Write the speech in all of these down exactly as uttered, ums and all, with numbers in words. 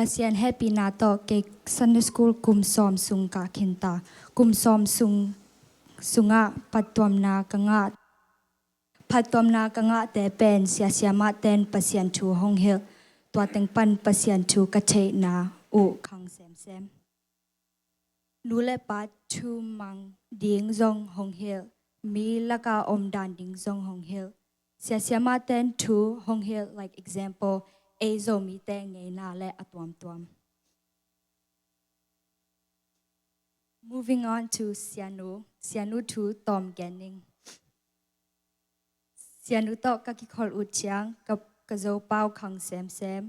Pasian hehpihna tawh kei Sunday School kum sawm sung ka khin ta. Kum sawm sung, sungah phattuamna ka ngah, phattuamna ka ngahte pen sia siamahten Pasian thu hong hilh, tua teng pan Pasian thu ka theihna uh khang semsem. Nu le pa thu mang ding zong hong hilh, mi laka om dan ding zong hong hilh. Sia siamahten thu hong hilh, like example, ei Zomite ngeina le a tuamtuam. Moving on to Sianu, Sianu thu tawm gen ning. Sianu tawh ka kikhol uh ciang ka, ka zopau khang semsem,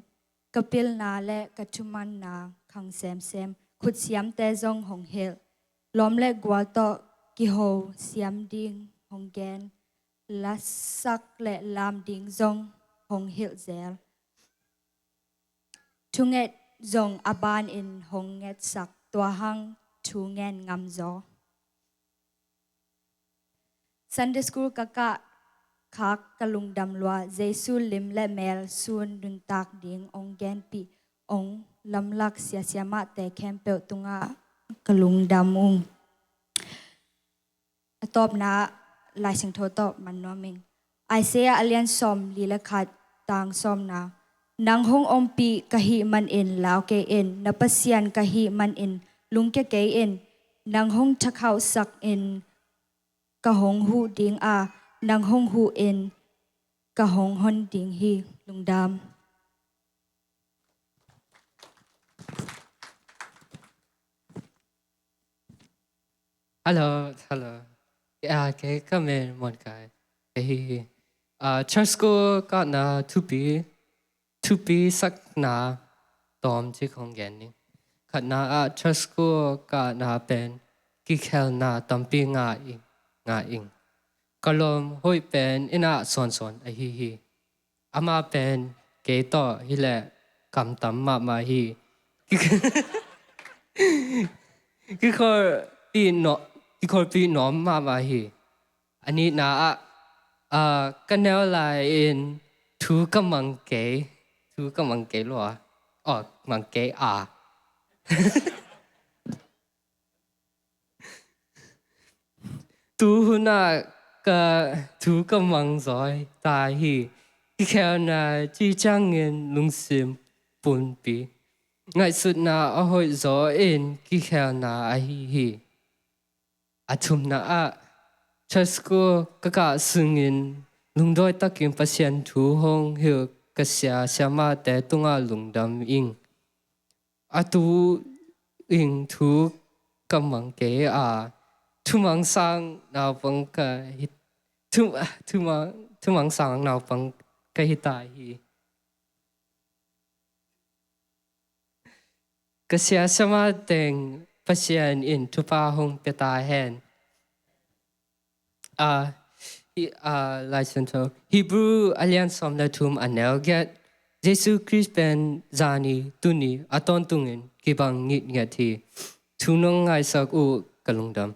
ka pilna le ka thumanna khang semsem, khutsiamte zong hong hilh. Lawm le gual tawh kiho siam ding hong gen, lasak le lam ding zong hong hilh zel. Thunget zong a banin hong ngetsak, tua hang thu ngen ngam zaw. Sunday School ka kah khak ka lungdam lua, Jesu lim le mel sun nuntak ding hong genpih, hong lamlak sia siamahte khempeuh tungah ka lungdam ung. A tawpna Lai Siangtho tawh man nuam ing. Isaiah a lian sawm li le khat, tang sawmna. Nang hong ompih ka hih manin lau kei in, na Pasian ka hih manin lungkia kei in. Nang hong thakhauhsak in ka hong huh ding a, nang hong huh in ka hong hon ding hi. Lungdam. Hello, hello. Ah, kei ka min Mon Kai. Kei hi, ah, church school kahna thupi, thupi sakna tawm cik hong gen ning. Khatna ah church school kahna pen kikhelna tampi ngah ing, ngah ing. Ka lawm hoih pen inn ah sawnsawn ahi hi. Amah pen kei tawh hi leh kam tam mahmah hi. Kikholpih no-, kikholpih nuam mahmah hi. A nihna ah, ah, ka neu lai-in thu ka mang kei, thu ka mang kei lua, aw, mang kei a. Tu hun ah ka thu ka mang zaw ta hi. Kikhelna cih ciangin lungsim pumpi, ngaihsutna a hoih zaw in kikhelna ahi hi. A thumna ah, church school ka kah sungin lungdawi takin Pasian thu hong hilh ka sia siamahte tungah lungdam ing. A tu in thu ka mang kei a, thumang sang naupang ka hi, thu, thumang, thumang sang naupang ka hi ta hi. Ka sia siamah teng Pasian in thupha hong pia ta hen. A, hi, a, Lai Siangtho, Hebrew a lian sawm le thum a neu giat. Jesu Khrist pen zani, tuni a tawntungin kibang ngitnget hi. Thu nong ngaisak uh ka lungdam.